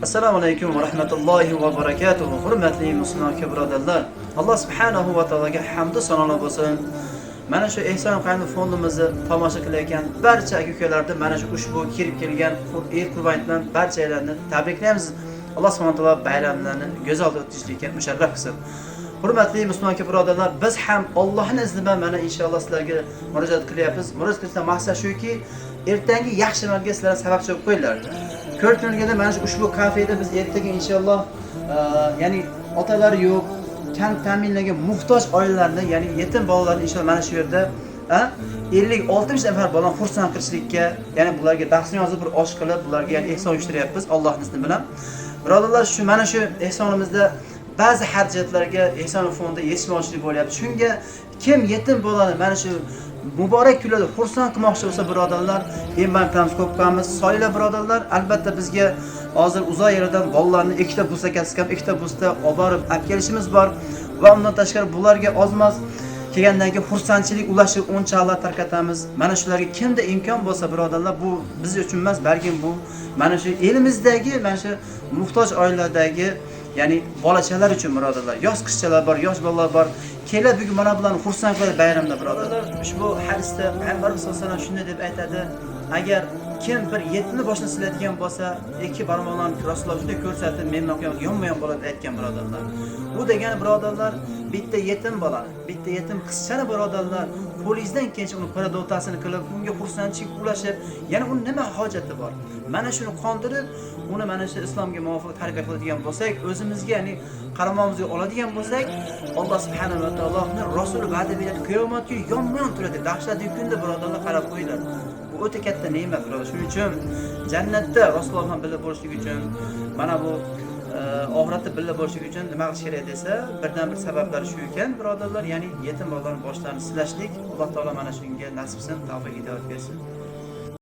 Assalomu alaykum va rahmatullohi va barakatuh. Hurmatli musulmon aka birodarlar, Alloh subhanahu va taologa hamd sanolar bo'lsin. Mana shu Ehson qayni fondimizni tomosha qilayotgan barcha aka-ukalarni mana shu ushbu kirib kelgan Eid Qurbon bilan barchalarni tabriklaymiz. Alloh subhanahu va taolo bayramlarni go'zal o'tkazishlikka musharraf qilsin. Hurmatli musulmon aka birodarlar, biz ham Allohning izni bilan mana inshaalloh sizlarga murojaat qilyapmiz. Murojaat qilishdan maqsad shuki, ertangi yaxshi amalga sizlar sababchi bo'lib qo'yinglar. Ko'rib turganda mana shu ushbu kafeda biz ertaga inshaalloh ya'ni otalari yo'q, kam ta'minlangan muhtoj oilalarni, ya'ni yetim bolalarni inshaalloh mana shu yerda 50-60 nafar bolani xursand qilishlikka, ya'ni bularga darsni yozib bir osh qilib, bularga ya'ni ehson uyushtiryapmiz Allohning izni bilan. Birodarlar, shu mana shu ehsonimizda ba'zi xarajatlarga ehson fondi yetishmovchilik bo'lyapti. Shunga kim yetim bolani mana shu muborak kunlarda xursand qilmoqchi bo'lsa, birodarlar, mBank ko'p qo'yamiz. Solinglar birodarlar, albatta bizga hozir uzoq yerdan bolalarni ikkita busda kaskam, ikkita busda olib borib olib kelishimiz bor va undan tashqari bularga ozmoz kelgandan keyin xursandchilik ulashib o'nchaqlar tarqatamiz. Mana shularga kimda imkon bo'lsa, birodarlar, bu biz uchun emas, balkim bu mana shu elimizdagi mana shu muhtoj oilalardagi ya'ni bolachalar uchun birodarlar, yosh qizchalar bor, yosh bolalar bor. Kelib bugun mana bularni xursand qiladi bayramda birodarlar. Ushbu hadisda payg'ambarimiz sollallohu alayhi vasallam shunday deb aytadi: agar kim bir yetimni boshini silaydigan bo'lsa, ikki barmoqlarini Rasululloh shunday ko'rsatib, men qiyomat yonma-yon bo'ladi aytgan birodarlar. Bu degani birodarlar, bitta yetim bolani, bitta yetim qizchani birodarlar, qo'lingizdan kelgancha uni paradotasini qilib, unga xursandchilik ulashib, yana uni nima hojati bor? Mana shuni qondirib, uni mana shu islomga muvofiq tarbiya qiladigan bo'lsak, o'zimizga, ya'ni qaramog'imizga oladigan bo'lsak, Alloh subhanahu va taoloning Rasuli va'da beradi, qiyomat kuni yonma-yon turadi. Dahshatli kunda birodarlar qarab qo'yinglar. Bu o'ta katta ne'mat birodarlar. Shuning uchun jannatda Rasululloh bilan birga bo'lishlik uchun, mana bu oxiratda birga bo'lishlik uchun nima qilish kerak desa, birdan bir sabablar shu ekan birodarlar, ya'ni yetim bolalarning boshlarini silashlik. Alloh taolo mana shunga nasib qilsin, tavfiq hidoyat bersin.